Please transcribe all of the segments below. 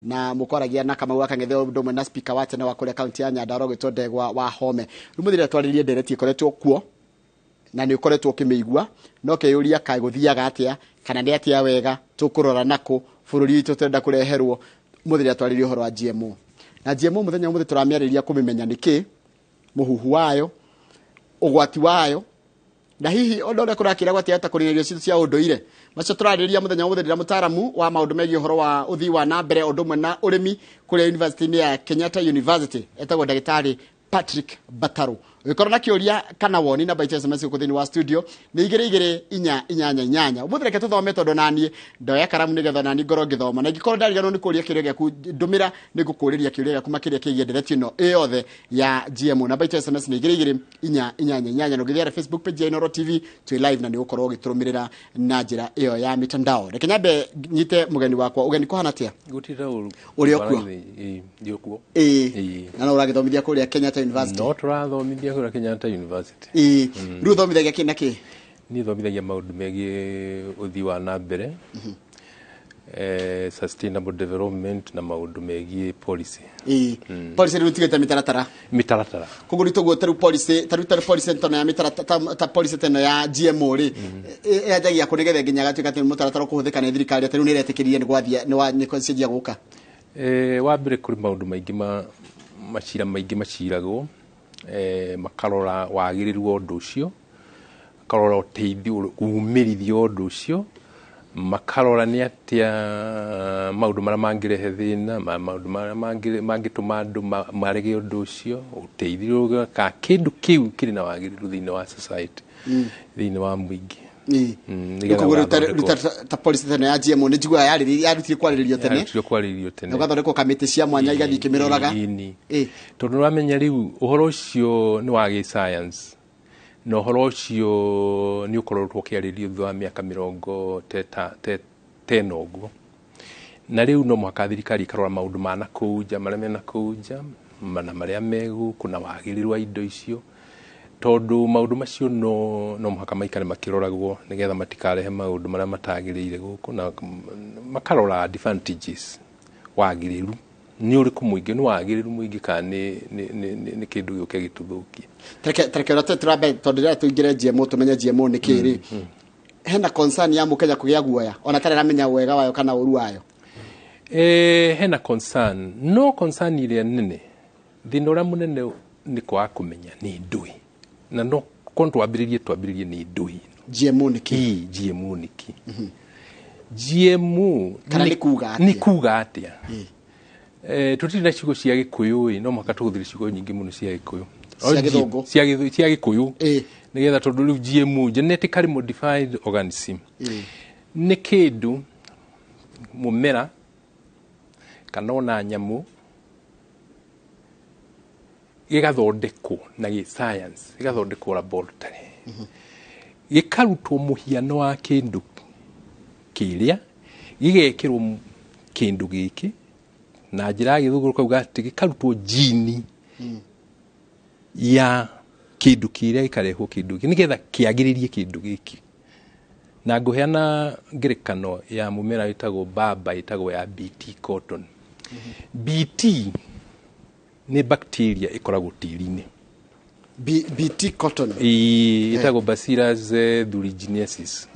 Na mukwaragia na Kamau wa Kang'ethe ũndũ ũmwe na speaker wa tene wa kũrĩa kaunti ya Nyandarua ũgwĩtwo Ndegwa wa Home. Rĩu mũthire twarĩrie ndereti ĩkoretwo kuo na nĩ ũkoretwo ũkĩmĩigua, no keyũria kaĩ gũthiaga atĩa, kana nĩ atĩa wega tũkũrora nakũ bũrũri witũ tũrenda kũreherwo. Mũthire twarĩrie ũhoro wa GMO, na GMO mũthenya ũmũthĩ tũramĩarĩria kũmĩmenya nĩkĩ, mũhuhu wayo, ũgwati wayo, na hihi ũndũ ũrĩa kũrakĩragwo atĩ yahota kũrĩa irio citũ cia ũndũire. Macio tũrarĩrĩria mũthenya wa ũmũthĩ ndĩna mũtaaramu wa maũndũ megiĩ ũhoro wa ũthii wa na mbere ũndũ ũmwe na ũrĩmi kũrĩa university-inĩ ya Kenyatta University, etagwo Ndagĩtarĩ Patrick Bataru. Ũngĩkorwo na kĩũria kana woni, namba itũ ya SMS gũkũ thĩinĩ wa studio nĩ 22488. Ũmũthĩ reke tũthome, tondũ naniĩ ndoya karamu nĩgetha naniĩ ngorwo ngĩthoma, na ingĩkorwo ndariganĩrwo nĩ kũũria kĩũria gĩaku, ndũmĩra, nĩ ngũkũũrĩria kĩũria gĩaku makĩria kĩgiĩ ndereti ĩno ĩyothe ya GMO. Namba itũ ya SMS nĩ 22488, na ũngĩthiĩ Facebook page ya Inooro TV twĩ live na nĩ ũgũkorwo ũgĩtũrũmĩrĩra na njĩra ĩyo ya mitandao. Reke nyambe nyite mũgeni wakwa ũgeni. Kũhana atĩa? Gũtirĩ ũru. Ũrĩ o kuo? Ĩĩ, ndĩ o kuo. Ĩĩ, na no ũragĩthomithia kũrĩa Kenyatta University? No tũrathomithia kũrĩa Kenyatta University. Ĩĩ, rĩu ũthomithagia kĩ na kĩ? Niĩ thomithagia maũndũ megiĩ ũthii wa na mbere, sustainable development na maũndũ megiĩ policy. Ĩĩ, policy rĩu tigĩte mĩtaratara. Mĩtaratara. Koguo rĩu toguo tarĩu policy, tarĩu policy tano ya mĩtaratara, ta policy teno ya GMO rĩ, yanjagia kũ nĩgetha nginya gatuĩka atĩ mũtaratara ũkũhũthĩka nĩ thirikari, atĩ rĩu nĩ ĩretĩkĩririe nĩ gwathiĩ nĩ gwacenjia gũka? Wa mbere, kũrĩ maũndũ maingĩ ma macira maingĩ maciragwo, makarora wagĩrĩru wa ũndũ ũcio, makarora ũteithio, umĩrithia wa ũndũ ũcio, makarora nĩ atĩa maũndũ marĩa mangĩrehe thĩna, maũndũ marĩa mangĩtũma andũ marege ũndũ ũcio, ũteithio kana kĩndũ kĩu kĩrĩ na wagĩrĩru thĩinĩ wa society, thĩinĩ wa mũingĩ. Nĩgetha Koguo rĩu ũgathondekwo. rĩu ta policy teno ya GMO nĩ njiguaga yarutire kwarĩrĩrio tene. Yarutire kwarĩrĩrio tene. Na gũgathondekwo kamĩtĩ cia mwanya igathiĩ ikĩmĩroraga. Ĩni. Tondũ nĩũramenya rĩu ũhoro ũcio nĩ wa gĩ-science, na ũhoro ũcio nĩ ũkoretwo ũkĩarĩrio thutha wa mĩaka mĩrongo tena ũguo, na rĩu no mũhaka thirikari ĩkarora maũndũ ma nakũu nja, marĩa me nakũu nja na marĩa me gũkũ, na wagĩrĩru wa indo icio, tondũ maũndũ macio no mũhaka maikare makĩroragwo nĩgetha matikarehe maũndũ marĩa matagĩrĩire gũkũ, na makarora advantages, wagĩrĩru nĩ ũrĩkũ mũingĩ, nĩ wagĩrĩru mũingĩ kana nĩ kĩndũ gĩũke gĩtũthũkie. Tareke ũrĩa tũrambe, tondũ rĩrĩa tũingĩre GMO tũmenye GMO nĩ kĩ rĩ, hena concern ya mũkenya kũgĩa guoya ona tarĩ aramenya wega wayo kana ũru wayo? Hena concern, no concern ĩrĩa nene, thĩna ũrĩa mũnene nĩ kwaga kũmenya nĩ ndũĩ, na no korwo twambĩrĩrie nĩ ndũĩ. GMO nĩ kĩ? Ĩ, GMO nĩ kĩ? GMO Kana nĩ kuga atĩa? Nĩ kuga atĩa? Tũtirĩ na ciugo cia Gĩkũyũ ĩ, no mũhaka tũhũthĩre ciugo nyingĩ mũno cia Gĩkũyũ. Cia Gĩthũngũ. Cia Gĩkũyũ. Nĩgetha, tondũ rĩu GMO, genetically modified organism, nĩ kĩndũ mũmera kana ona nyamũ gĩgathondekwo na gĩ science, gĩgathondekwo laboratory, gĩkarutwo mũhiano wa kĩndũ kĩrĩa, gĩgekĩrwo kĩndũ gĩkĩ, na njĩra ya Gĩthũngũ kauga atĩ gĩkarutwo jini ya kĩndũ kĩrĩa, gĩkarehwo kĩndũ gĩkĩ nĩgetha kĩagĩrĩrie kĩndũ gĩkĩ. Na ngũheana ngerekano ya mũmera wĩtagwo mbamba, ĩtagwo ya BT cotton. BT nĩ bacteria ĩkoragwo tĩri-inĩ. BT cotton. Ĩĩ, ĩtagwo Bacillus thuringiensis.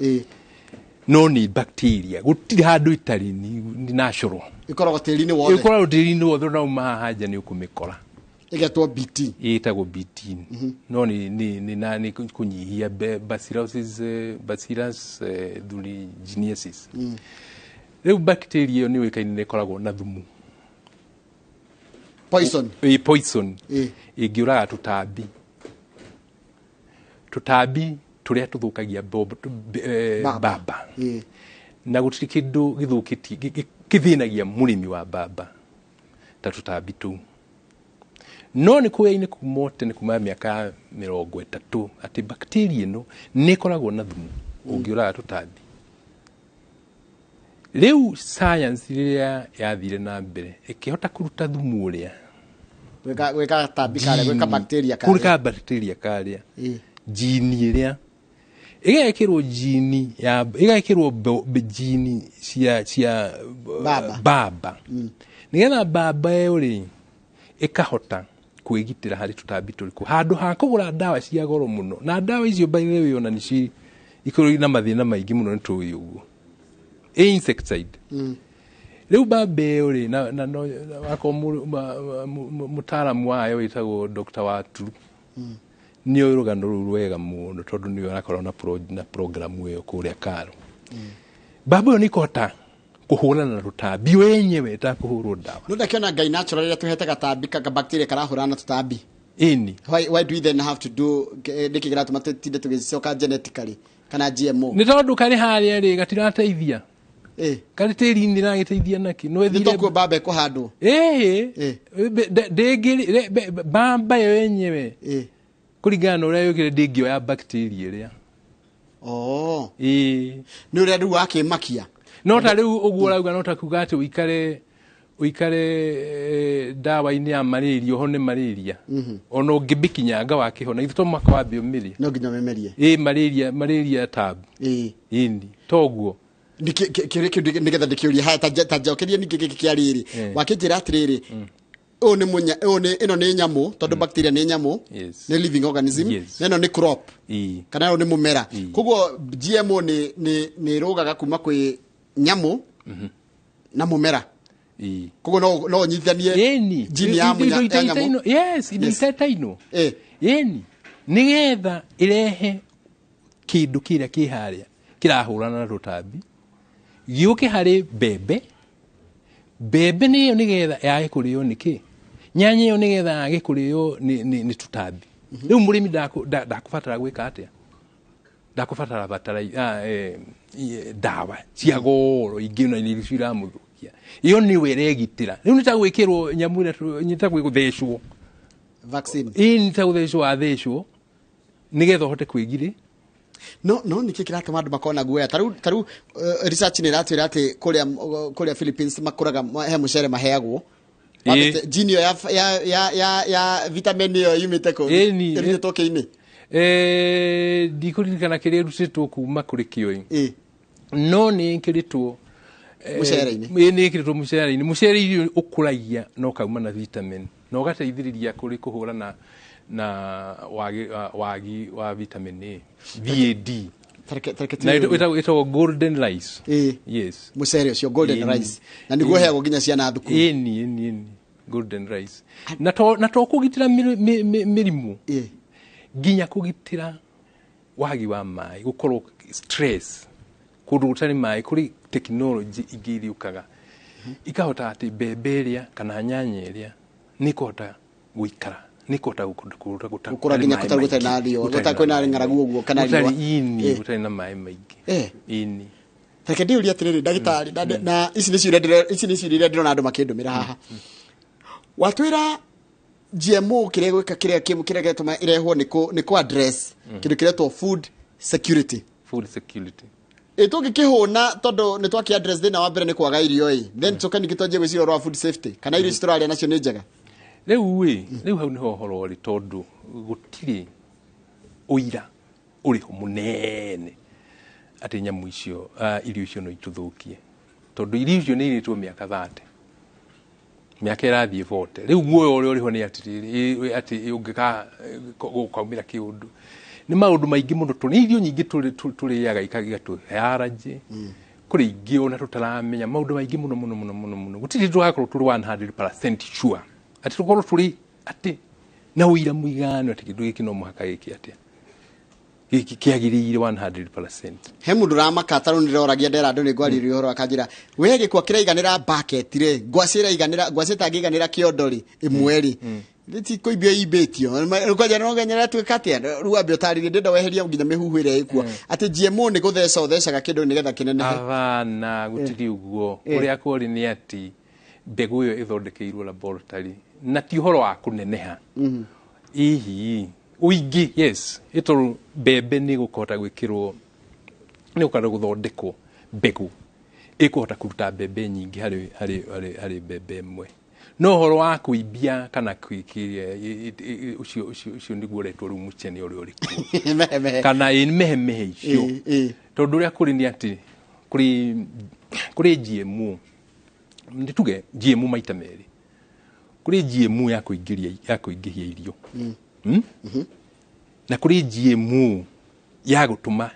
No nĩ bacteria, gũtirĩ handũ ĩtarĩ, nĩ natural. Ĩkoragwo tĩri-inĩ wothe. Ĩkoragwo tĩri-inĩ wothe, na uma haha nja nĩ ũkũmĩkora. Ĩgetwo BT. Ĩtagwo BT, no nĩ na nĩ kũnyihia Bacillus thuringiensis. Rĩu bacteria ĩyo nĩ ũĩkaine nĩ ĩkoragwo na thumu. Poison. Ĩ, poison. Ĩngĩũraga tũtambi tũrĩa tũthũkagia Mbamba. Mbamba. Na gũtirĩ kĩndũ gĩthũkĩtie kĩthĩnagia mũrĩmi wa mbamba ta tũtambi tũu. No nĩ kũyaine kuma o tene, kuma mĩaka ya 30, atĩ bacteria ĩno nĩ ĩkoragwo na thumu ũngĩũraga tũtambi. Rĩu science rĩrĩa yathire na mbere ĩkĩhota kũruta thumu ũrĩa Gwĩka gatambi karĩa, gwĩka bacteria karĩa. Gwĩka bacteria karĩa jini ĩrĩa. Ĩgekĩrwo jini ya ĩgekĩrwo jini cia Baba. Baba. Nĩgetha baba ĩyo rĩ ĩkahota kwĩgitĩra harĩ tũtambi tũrĩkũ handũ ha kũgũra ndawa cia goro mũno, na ndawa icio by the way ona nĩci ikorwo na mathĩna maingĩ mũno, nĩ tũĩ ũguo ĩ insecticide. Rĩu mbamba ĩyo rĩ na no akorwo mũtaaramu wayo wĩtagwo Dr. Waturu nĩ oĩ rũgano rũu rwega mũno, tondũ nĩwe arakorwo na programu ĩyo kũrĩa Karo. Mbamba ĩyo nĩ ĩkũhota kũhũrana na tũtambi yo yenyewe ĩtakũhũrwo ndawa. No ndakiona Ngai natural rĩrĩa tũhete gatambi ka bacteria karahũrana na tũtambi. Ĩni. Why do we then have to do nĩkĩ kĩratũma tũtinde tũgĩcoka genetically kana GMO? Nĩ tondũ karĩ harĩa rĩ gatirateithia. Karĩ tĩri-inĩ ragĩteithia nakĩ no Nĩ ĩthire tokuo mbamba ĩkũhandwo. Ĩĩ. Ndĩngĩ mbamba yo yenyewe kũringana na ũrĩa yũkĩre ndĩngĩoya bacteria ĩrĩa. Oh. Ĩĩ. Nĩ ũrĩa rĩu wakĩmakia. No ta rĩu ũguo ũrauga no ta kuga atĩ ũikare ndawa-inĩ ya malaria ũhone malaria, ona ũngĩmĩkinyanga wakĩhona ithu to mũhaka wambe ũmĩrĩe. No nginya ũmĩmerie. Ĩĩ, malaria tab. Ĩni toguo. Kĩũria kĩu nĩgetha ndĩkĩũrie haya ta njokerie ningĩ gĩkĩ kĩa rĩrĩ. Wakĩnjĩra atĩrĩrĩ, ũyũ nĩ mũnya, ũyũ nĩ ĩno nĩ nyamũ, tondũ bacteria nĩ nyamũ, nĩ living organism, na ĩno nĩ crop, kana ũyũ nĩ mũmera. Koguo GMO nĩ ĩrũgaga kuma kwĩ nyamũ na mũmera. Koguo no ũnyitithanie Ĩni. jini ya Indo ya nyamũ. Yes, indo itetainwo. Ĩni nĩgetha ĩrehe kĩndũ kĩrĩa kĩ harĩa kĩrahũrana na tũtambi gĩũke harĩ mbembe. Mbembe nĩyo nĩgetha yage kũrĩo nĩ kĩ, nyanya ĩyo nĩgetha yage kũrĩo nĩ tũtambi. Rĩu mũrĩmi ndakũbatara gwĩka atĩa, ndakũbatara ndawa cia goro ingĩ na iria ciramũthũkia. Ĩyo nĩwe ĩregitĩra. Rĩu nĩ ta gwĩkĩrwo nyamũ ĩrĩa nĩ ta gũthecwo vaccine. Ĩĩ, nĩ ta gũthecwo wathecwo nĩgetha ũhote kwĩgirĩ. No nĩkĩ kĩratũma andũ makorwo na guoya? Ta rĩu research nĩ ĩratwĩra atĩ kũrĩa Philippines makũraga he mũcere maheagwo. Wambĩte, gene ĩyo ya vitamin ĩyo yumĩte kũ? Ĩni. Ĩrutĩtwo kĩ-inĩ? Ndikũririkana kĩrĩa ĩrutĩtwo kuma kũrĩ kĩo. No nĩ ĩkĩrĩtwo Mũcere-inĩ. Ĩĩ, nĩ ĩkĩrĩtwo mũcere-inĩ. Mũcere irio ũkũragia na ũkauma na vitamin na ũgateithĩrĩria kũrĩ kũhũrana na wagi wa vitamin A, VAD. Tareke Na twĩrwo. ĩtagwo golden rice. Yes. Mũcere ũcio golden rice. Na nĩguo ũheagwo nginya ciana thukuru. Ĩni, ĩni, ĩni. Golden rice. Na to kũgitĩra mĩrimũ. Nginya kũgitĩra wagi wa maĩ, gũkorwo stress kũndũ gũtarĩ maĩ, kũrĩ technology ingĩ iriũkaga ikahota atĩ mbembe ĩrĩa kana nyanya ĩrĩa nĩ ĩkũhota gũikara, nĩ ĩkũhota Gũkũra nginya maĩ gũtarĩ na maingĩ. riũa, Gũtarĩ gũtarĩ na kwĩna maĩ ng'aragu ũguo kana Gũtarĩ riũa. ini, gũtarĩ na maĩ maingĩ. Ini. Reke ndĩũrie atĩrĩrĩ ndagĩtarĩ, na ici nĩ ciũria ici nĩ ciũria iria ndĩrona andũ makĩndũmĩra haha. Watwĩra GMO kĩrĩa gwĩka, kĩrĩa kĩrĩa gĩatũma ĩrehwo nĩ kũ address kĩndũ kĩretwo food security. Food security. Ĩ tũngĩkĩhũna tondũ nĩ twakĩ address thĩna wa mbere nĩ kwaga irio ĩ, then tũke ningĩ twanjie gwĩciria ũhoro wa food safety kana irio ici tũrarĩa nacio nĩ njega. Rĩu ĩ, rĩu hau nĩho ũhoro ũrĩ, tondũ gũtirĩ ũira ũrĩho mũnene atĩ nyamũ icio, irio icio no itũthũkie, tondũ irio icio nĩ irĩtwo mĩaka 30, mĩaka ĩrathiĩ 40. Rĩu guoya ũrĩa ũrĩho nĩ atĩrĩrĩ, atĩ ũngĩka gũkaumĩra kĩũndũ. Nĩ maũndũ maingĩ mũno, nĩ irio nyingĩ tũrĩaga igatũhe allergy. Kũrĩ ingĩ ona tũtaramenya maũndũ maingĩ mũno mũno mũno mũno mũno. Gũtirĩ tũgakorwo tũrĩ 100% sure atĩ tũkorwo tũrĩ atĩ na ũira mũiganu atĩ kĩndũ gĩkĩ no mũhaka gĩke atĩa, gĩkĩ kĩagĩrĩire 100%. He mũndũ ũramaka, ta rĩu nĩndĩroragia ndera andũ nĩ ngwarĩrĩria ũhoro akanjĩra we gĩkwa kĩraiganĩra bucket rĩ, ngwacĩ ĩraiganĩra, ngwacĩ ĩtangĩiganĩra kĩondo rĩ, ĩmwe rĩ, ti kũimbio imbĩtio. Kwanja no ngenyera tuĩka atĩa? Rĩu wambe ũtarĩrie, ndĩrenda weherie nginya mĩhuhu ĩrĩa ĩkuo atĩ GMO nĩ gũtheca ũthecaga kĩndũ nĩgetha kĩnenehe. Abana, gũtirĩ ũguo. Ũrĩa kũrĩ nĩ atĩ mbegũ ĩyo ĩthondekeirwo laboratory na ti ũhoro wa kũneneha. Hihi ũingĩ, yes, ĩtondũ mbembe nĩ gũkũhota gwĩkĩrwo, nĩ gũkũhota gũthondekwo mbegũ ĩkũhota kũruta mbembe nyingĩ harĩ mbembe ĩmwe. No ũhoro wa kũimbia kana ũcio ũcio ũcio nĩguo ũretwo rĩu mũcene ũrĩa ũrĩ kuo. Mehe mehe. Kana ĩ mehemehe icio. Tondũ ũrĩa kũrĩ nĩ atĩ kũrĩ GMO, nĩ tuge GMO maita merĩ. Kũrĩ GMO ya kũingĩria, ya kũingĩhia irio. Na kũrĩ GMO ya gũtũma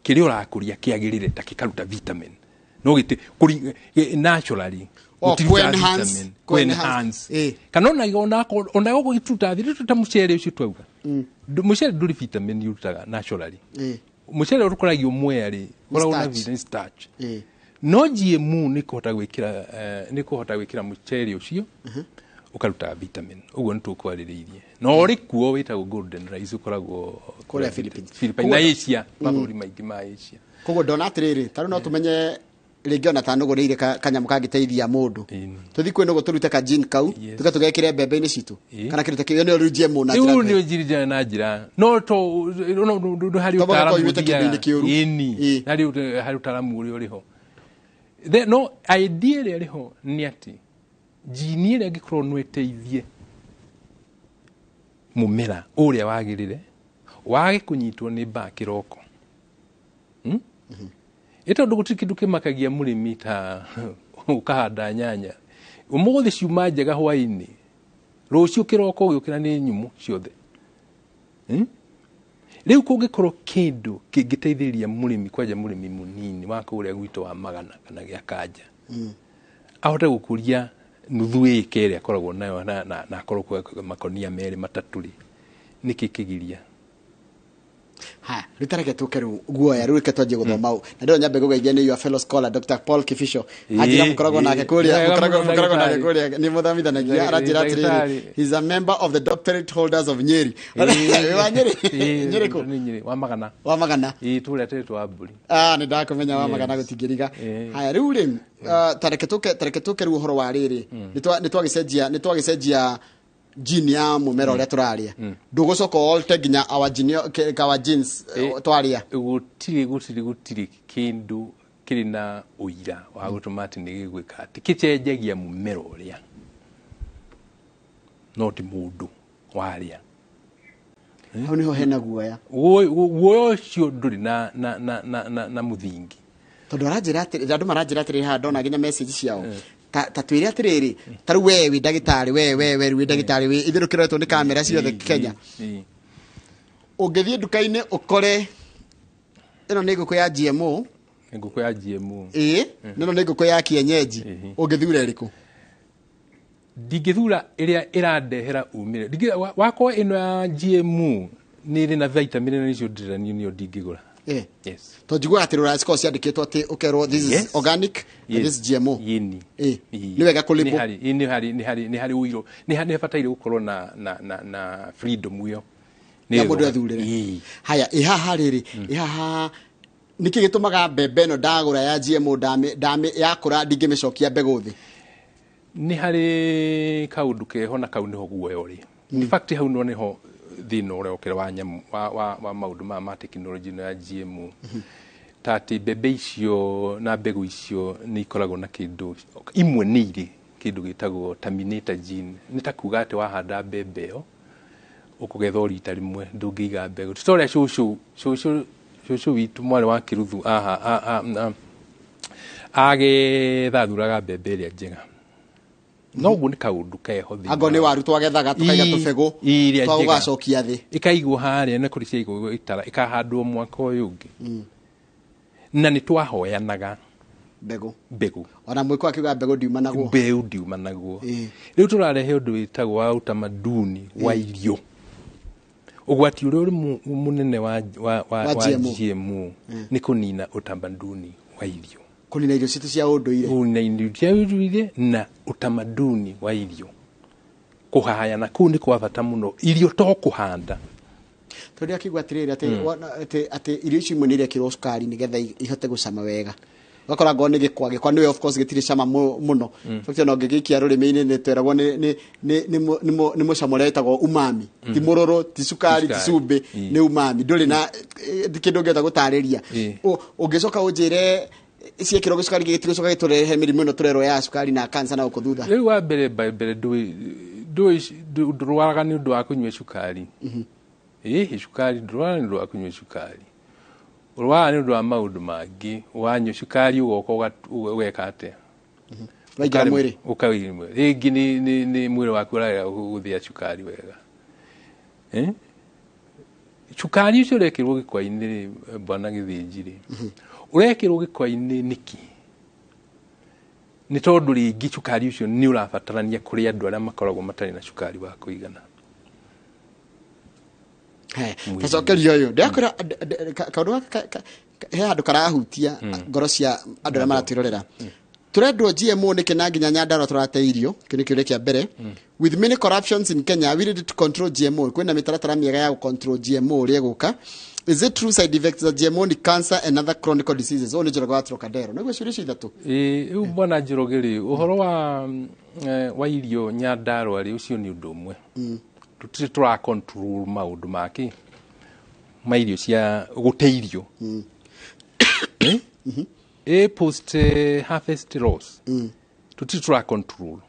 kĩrĩa ũrakũria kĩagĩrĩre ta kĩkaruta vitamin. No gĩtĩ kũri naturally Oh, gũtirutaga kũ-enhance, vitamin, kũ-enhance. kũ-enhance. Kana ona gũgĩtuta thĩ ta mũcere ũcio twauga. Mũcere ndũrĩ vitamin ũrutaga naturally. Mũcere ũrũkoragio mwea rĩ, ũkoragwo na Starch. vitamin starch. No GMO nĩ kũhota gwĩkĩra, nĩ kũhota gwĩkĩra mũcere ũcio ũkaruta vitamin. Ũguo nĩ tũkwarĩrĩirie. Na ũrĩ kuo wĩtagwo golden rice, ũkoragwo Kũrĩa Philippines. Philippines na Asia, mabũrũri maingĩ ma Asia. Koguo ndona atĩrĩrĩ, ta rĩu no tũmenye rĩngĩ ona ta nũgũ nĩ irĩ kanyamũ kangĩteithia mũndũ. Tũthiĩ kwĩ nũgũ tũrute ka gene kau, tũke tũgekĩre mbembe-inĩ citũ. Kana kĩndũ ta kĩu, ĩyo nĩyo rĩu GMO na Rĩu njĩra nĩyo njĩra na njĩra. No to, no, no, no, no, harĩ Tondũ ũtaaramu ũgakorwo ũiyũrĩte ũthiaga. kĩndũ-inĩ kĩũru. Ĩni. Harĩ ũtaaramu ũrĩa ũrĩ ho. No idea ĩrĩa ĩrĩ ho nĩ atĩ gene ĩrĩa ĩngĩkorwo no ĩteithie mũmera ũrĩa wagĩrĩre wage kũnyitwo nĩ mbaa kĩroko. Ĩ tondũ gũtirĩ kĩndũ kĩmakagia mũrĩmi ta ũkahanda nyanya. Ũmũthĩ ciuma njega hwaĩ-inĩ, rũciũ kĩroko ũgĩũkĩra nĩ nyũmũ ciothe. Rĩu kũngĩkorwo kĩndũ kĩngĩteithĩrĩria mũrĩmi, kwanja mũrĩmi mũnini wa kũrĩa gwitũ wa Magana kana gĩa Kanja, ahote gũkũria nuthu ĩka ĩrĩa akoragwo nayo na akorwo kwa makonia merĩ matatũ rĩ, nĩkĩ kĩgiria? Haya, rĩu ta reke tũke rĩu guoya, rĩu reke twanjie gũthoma ũ. Na ndĩrona nyambe gũgeithia nĩ your fellow scholar Dr. Paul Kibisho. Anjĩra mũkoragwo nake kũrĩa, Wega mũno, mũkoragwo nake ndagĩtarĩ. kũrĩa, nĩ mũthomithanagia, aranjĩra atĩrĩrĩ, Ndagĩtarĩ. he's a member of the doctorate holders of Nyeri. Wĩ wa Nyeri? Nyeri kũ? Nĩ Nyeri, wa Magana. Wa Magana. Ĩĩ, tũrĩa tũrĩ wa mbũri. Nĩ ndakũmenya wa Magana gũtingĩriga. Haya, rĩu rĩ, ta reke tũke rĩu ũhoro wa rĩrĩ. Nĩ twagĩcenjia gene ya mũmera ũrĩa tũrarĩa. Ndũgũcoka ũlte nginya our gene, our genes, twarĩa. Gũtirĩ kĩndũ kĩrĩ na ũira wa gũtũma atĩ nĩ gĩgwĩka atĩ kĩcenjagia mũmera ũrĩa, no ti mũndũ warĩa. Hau nĩho hena guoya. Guoya ũcio ndũrĩ na mũthingi. Tondũ aranjĩra atĩrĩ, andũ maranjĩra atĩrĩ haha ndona nginya message ciao. Ta twĩre atĩrĩrĩ, ta rĩu we wĩ ndagĩtarĩ, we rĩu wĩ ndagĩtarĩ, wĩ ithuĩ tũkĩroretwo nĩ kamera ciothe Kenya. Ũngĩthiĩ nduka-inĩ ũkore ĩno nĩ ngũkũ ya GMO. Nĩ ngũkũ ya GMO. Ĩĩ, ĩno nĩ ngũkũ ya kienyeji. Ũngĩthura ĩrĩkũ? Ndingĩthura ĩrĩa ĩrandehera umithio. Wakwa ĩno ya GMO nĩ ĩrĩ na vitamin na nĩcio ndĩrenda niĩ nĩyo ndingĩgũra. Yes. Tondũ njiguaga atĩ rũraya cikoragwo ciandĩkĩtwo atĩ ũkerwo this is organic and this is GMO. Yĩni. Ĩĩ. Nĩ wega kũlabel. Nĩ harĩ ũirũ. Nĩ habataire gũkorwo na freedom ĩyo. Nĩ Ya mũndũ ĩyo. ethurĩre. Ĩĩ. Haya, ĩ haha rĩrĩ, ĩ haha nĩkĩ gĩtũmaga mbembe ĩno ndagũra ya GMO yakũra ndingĩmĩcokia mbegũ thĩ? Nĩ harĩ kaũndũ keho na kau nĩho guoya ũrĩ. In fact, hau no nĩho thĩna ũrĩa ũkĩra wa nyamũ, wa maũndũ maya ma tekinoronjĩ ĩno ya GMO. Ta atĩ mbembe icio na mbegũ icio nĩ ikoragwo na kĩndũ, imwe nĩ irĩ kĩndũ gĩtagwo terminator gene. Nĩ ta kuga atĩ wahanda mbembe ĩyo, ũkũgetha o rita rĩmwe, ndũngĩiga mbegũ. Ti ta ũrĩa cũcũ witũ mwarĩ wa Kĩruthu agetha athuraga mbembe ĩrĩa njega. No ũguo nĩ kaũndũ keho thĩinĩ Angorwo nĩ wa waru twagethaga tũkaiga tũbegũ, Ĩrĩa twa njega. gũgacokia thĩ. Ĩkaigwo harĩa na kũrĩ ciaigwo itara, ĩkahandwo mwaka ũyũ ũngĩ. Na nĩ twahoyanaga mbegũ. Mbegũ. Ona mwĩkũ akiuga mbegũ ndiumanagwo. Mbegũ ndiumanagwo. Rĩu tũrarehe ũndũ wĩtagwo wa utamaduni wa irio. Ũgwati ũrĩa ũrĩ mũnene Wa wa GMO. GMO nĩ kũnina utamaduni wa irio. Kũnina irio citũ cia ũndũire. Kũnina irio cia ũndũire na utamaduni wa irio. Kũhayana kũu nĩ kwa bata mũno. Irio to kũhanda. Tondũ akigua atĩrĩrĩ, atĩ irio icio imwe nĩ irekĩrwo cukari nĩgetha ihote gũcama wega. Ũgakora ngorwo nĩ gĩkwa, gĩkwa nĩwe of course gĩtirĩ cama mũno. In fact, ona ũngĩgĩikia rũrĩmĩ-inĩ nĩ tweragwo nĩ mũcamo ũrĩa wĩtagwo umami. Ti mũrũrũ, ti cukari, ti Ti cukari. cumbĩ, nĩ umami. Ndũrĩ na, ti kĩndũ ũngĩhota gũtarĩria. Ũngĩcoka ũnjĩre Ciekĩrwo gĩcukari gĩtigũcoka gĩtũrehe mĩrimũ ĩno tũrerwo ya cukari na cancer na gũkũ thutha? Rĩu wa mbere by mbere ndũĩ ndũrwaraga nĩ ũndũ wa kũnyua cukari. Ĩhĩ, cukari, ndũrwaraga nĩ ũndũ wa kũnyua cukari, ũrwaraga nĩ ũndũ wa maũndũ mangĩ. Wanyua cukari ũgoka ũgeka atĩa? Waingĩra mwĩrĩ. Ũkaingĩra mwĩrĩ rĩngĩ nĩ mwĩrĩ waku ũrarega gũthĩa cukari wega. Eh? Cukari ũcio ũrekĩrwo gĩkwa-inĩ rĩ, bwana Gĩthĩnji rĩ, ũrekĩrwo gĩkwa-inĩ nĩkĩ? Nĩ tondũ rĩngĩ cukari ũcio nĩ ũrabatarania kũrĩ andũ arĩa makoragwo matarĩ na cukari wa kũigana. Tacokeria ũyũ ndĩrakwĩra kaũndũ gaka he handũ karahutia ngoro cia andũ arĩa maratwĩrorera. Tũrendwo GMO nĩkĩ na nginya Nyandarua tũrate irio? Kĩu nĩ kĩũria kĩa mbere. With many corruptions in Kenya, we need to control GMO. Kwĩna mĩtaratara mĩega ya gũcontrol GMO ũrĩa ĩgũka. Is it true side effects za GMO ni cancer and other chronic diseases? Ũyũ nĩ Njoroge wa Trocadero. Nĩguo ciũria icio ithatũ. Ĩĩ, rĩu bwana Njoroge rĩ, ũhoro wa irio Nyandarua rĩ, ũcio nĩ ũndũ ũmwe. Tũtirĩ tũra control maũndũ make ma irio cia gũte irio. Eh? Ĩ post harvest loss tũtirĩ tũra control,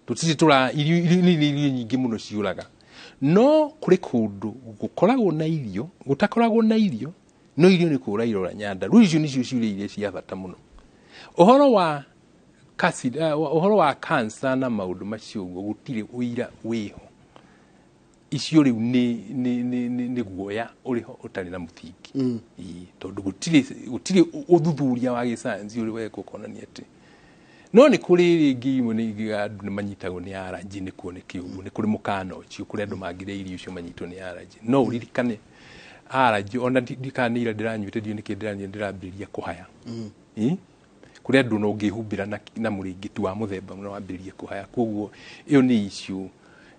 tũtirĩ tũra irio nĩ irio nyingĩ mũno ciũraga, no kũrĩ kũndũ gũkoragwo na irio, gũtakoragwo na irio, no irio nĩ kũra irora Nyandarua. Rĩu icio nĩcio ciũria iria cia bata mũno. Ũhoro wa ũhoro wa cancer na maũndũ macio ũguo, gũtirĩ ũira wĩho. Icio rĩu nĩ guoya ũrĩho ũtarĩ na mũthingi. Ĩĩ, tondũ gũtirĩ ũthuthuria wa gĩcayanci ũrĩ wekwo kuonania atĩ, no nĩ kũrĩ rĩngĩ imwe nĩ andũ nĩ manyitagwo nĩ allergy, nĩ kuo nĩ kĩũguo nĩ kũrĩ mũkana ũcio kũrĩ andũ mangĩrĩa irio icio manyitwo nĩ allergy. No ũririkane allergy, ona ndikana nĩ ira ndĩranyuĩte, ndiũĩ nĩkĩ ndĩranyua, ndĩrambĩrĩria kũhaya. Ĩ? Kũrĩ andũ no ũngĩhumbĩra na mũrĩngĩti wa mũthemba mũno wambĩrĩrie kũhaya. Koguo ĩyo nĩ issue,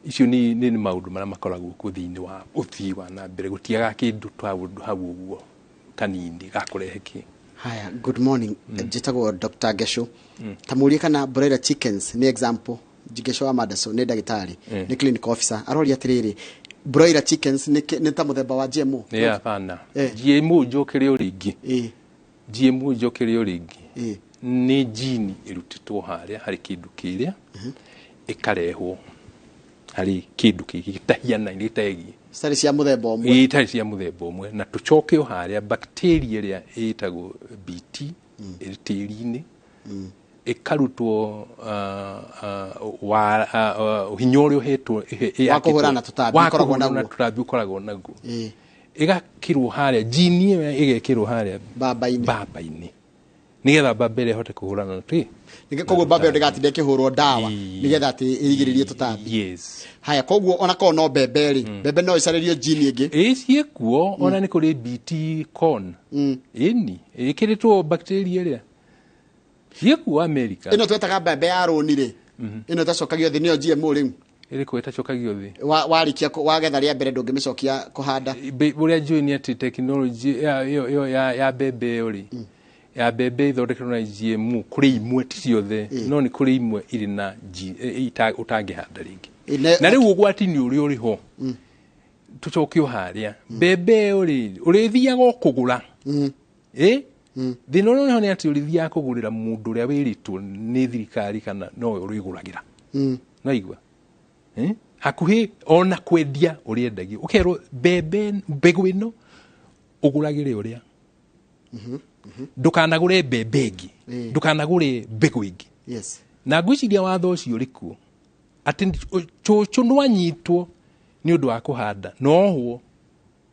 icio nĩ maũndũ marĩa makoragwo kuo thĩinĩ wa ũthii wa na mbere. Gũtiaga kĩndũ ta hau ũguo kanini gakũrehe kĩ. Haya, good morning. Njĩtagwo Dr. Gesho. Ta mũrie kana broiler chickens nĩ example. Gesho wa Madaso nĩ ndagĩtarĩ, nĩ clinical officer. Aroria atĩrĩrĩ, broiler chickens nĩ ta mũthemba wa GMO? Nĩ hapana. GMO, njokere o rĩngĩ. GMO, njokere o rĩngĩ. Nĩ jini ĩrutĩtwo harĩa harĩ kĩndũ kĩrĩa ĩkarehwo harĩ kĩndũ kĩngĩ gĩtahianaine, gĩtegiĩ. Citarĩ cia mũthemba ũmwe. Itarĩ cia mũthemba ũmwe. Na tũcoke o harĩa bacteria ĩrĩa ĩtagwo BT ĩrĩ tĩri-inĩ ĩkarutwo wa hinya ũrĩa ũhetwo Wa kũhũrana na tũtambi wa ũkoragwo kũhũrana na naguo. tũtambi ũkoragwo naguo, ĩgakĩrwo harĩa, jini ĩyo ĩgekĩrwo harĩa Mbamba-inĩ. Mbamba-inĩ, nĩgetha mbamba ĩrĩa ĩhote kũhũrana na tĩ Koguo mbamba ĩyo ndĩgatinde ĩkĩhũrwo ndawa nĩgetha atĩ ĩrigĩrĩrie tũtambi. Yes. Haya, koguo ona korwo no mbembe rĩ, mbembe no ĩcarĩrio jini ĩngĩ? Ĩ, ciĩkuo. Ona nĩ kũrĩ BT corn, ĩni ĩkĩrĩtwo bacteria ĩrĩa ciĩkuo America. Ĩno twetaga mbembe ya rũni rĩ, ĩno ĩtacokagio thĩ, nĩyo GMO rĩu? Ĩrĩkũ ĩtacokagio thĩ? Warĩkia wagetha rĩa mbere ndũngĩmĩcokia kũhanda. Ũrĩa njũĩ nĩ atĩ tekinoronjĩ ĩyo ya mbembe ĩyo rĩ, ya mbembe ĩthondeketwo na GMO, kũrĩ imwe, ti ciothe, no nĩ kũrĩ imwe irĩ na ũtangĩhanda rĩngĩ. Na rĩu ũgwati nĩ ũrĩa ũrĩ ho, tũcoke o harĩa mbembe ĩyo rĩ, ũrĩthiaga o kũgũra. Ĩ thĩna ũrĩa ũrĩ ho nĩ atĩ ũrĩthiaga kũgũrĩra mũndũ ũrĩa wĩrĩtwo nĩ thirikari kana nowe ũrĩgũragĩra. Naigua? Eh? Hakuhĩ ona kwendia ũrĩendagia ũkerwo mbembe mbegũ ĩno ũgũragĩre ũrĩa, ndũkanagũre mbembe ĩngĩ, ndũkanagũre mbegũ ĩngĩ. Na ngwĩciria watho ũcio ũrĩ kuo atĩ cũcũ nĩwanyitwo nĩ ũndũ wa kũhanda nohwo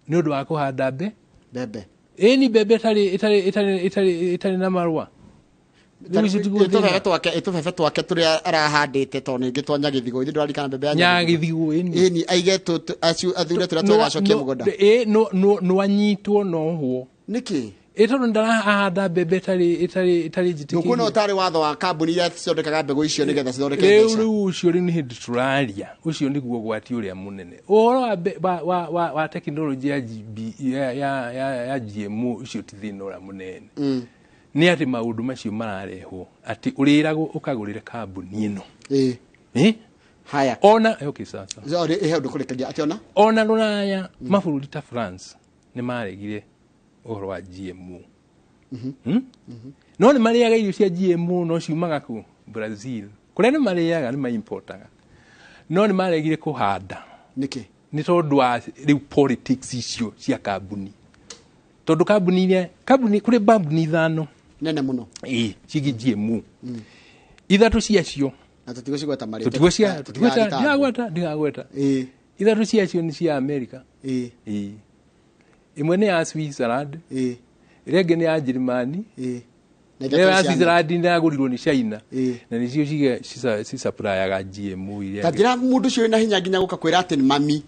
nĩ ũndũ wa kũhanda mbe mbembe. Ĩni mbembe ĩtarĩ na marũa. Rĩu icio tiguo tũbebe thĩna. Twake tũbebe twake tũrĩa arahandĩte tondũ ningĩ twa Nyagĩthigũ, ithuĩ ndũraririkana mbembe ya Nyagĩthigũ, ĩni. Ĩni aige acio athure tũrĩa twega acokie mũgũnda. Ĩ, nĩwanyitwo nohwo. Nĩkĩ? Ĩ tondũ ndarahanda mbembe ĩtarĩ Ndũkuona njĩtĩkĩrie. ũtarĩ watho wa kambuni iria cithondekaga mbegũ icio nĩgetha cithondeke Rĩu mbeca? Rĩu ũcio rĩu nĩ hĩndĩ tũraria, ũcio nĩguo ũgwati ũrĩa mũnene, ũhoro wa tekinoronjĩ ya GB, ya GMO. Ũcio ti thĩna ũrĩa mũnene, nĩ atĩ maũndũ macio mararehwo atĩ ũrĩragwo ũkagũrĩre kambuni ĩno. Eh? Haya. Ona okay, sasa. Sorry, ihe ũndũ kũrĩkagia atĩ ona Ona rũraya, mabũrũri ta France nĩ maregire ũhoro wa GMO. No nĩ marĩaga irio cia GMO no ciumaga kũ Brazil. Kũrĩa nĩ marĩaga nĩ maimportaga, no nĩ maregire kũhanda. Nĩkĩ? Nĩ tondũ wa rĩu politics icio cia kambuni, tondũ kambuni iria kambuni kũrĩ kambuni 5 nene mũno ĩĩ ciĩgiĩ GMO, 3 ciacio na tũtigũcigweta marĩtwa. Tũtigũcia ndigagweta ndigagweta. 3 ciacio nĩ cia America. Ĩĩ, ĩmwe nĩ ya Switzerland, ĩrĩa ĩngĩ nĩ ya Njĩrĩmani, ĩrĩa ya Switzerland nĩ yagũrirwo nĩ China, na nĩcio cisupplyyaga GMO iria. Ta njĩra mũndũ ũcio wĩna hinya nginya gũka kwĩra atĩ mami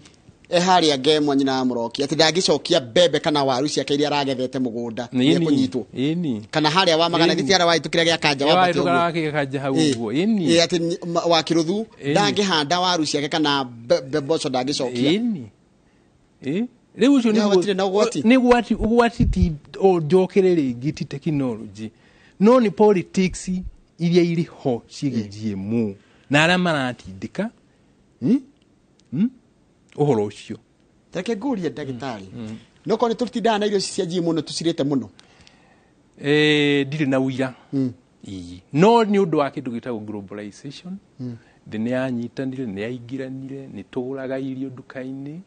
harĩa ngemwa nyina wa mũroki atĩ ndangĩcokia mbembe kana waru ciake iria aragethete mũgũnda nĩekũnyitwo. Kana harĩa wa magana gĩti harĩa wahĩtũkĩra gĩa kanja wambate ũguo. Kanja hau ũguo. Ĩni. Atĩ wa kĩrũthu ndangĩhanda waru ciake kana mboco ndangĩcokia. Ĩni. Rĩu ũcio nĩ ũgwati. Ũgwati ti njokere rĩngĩ ti technology, no nĩ politics iria irĩ ho ciĩgiĩ GMO na arĩa maratindĩka ũhoro ũcio. Reke ngũrie ndagĩtarĩ, no korwo nĩ tũtindaga na irio ici cia GMO nĩ tũcirĩte mũno? Ndirĩ na ũira, no nĩ ũndũ wa kĩndũ gĩtagwo globalization. Thĩ nĩ yanyitanire, nĩ yaingĩranire, nĩ tũgũraga irio nduka-inĩ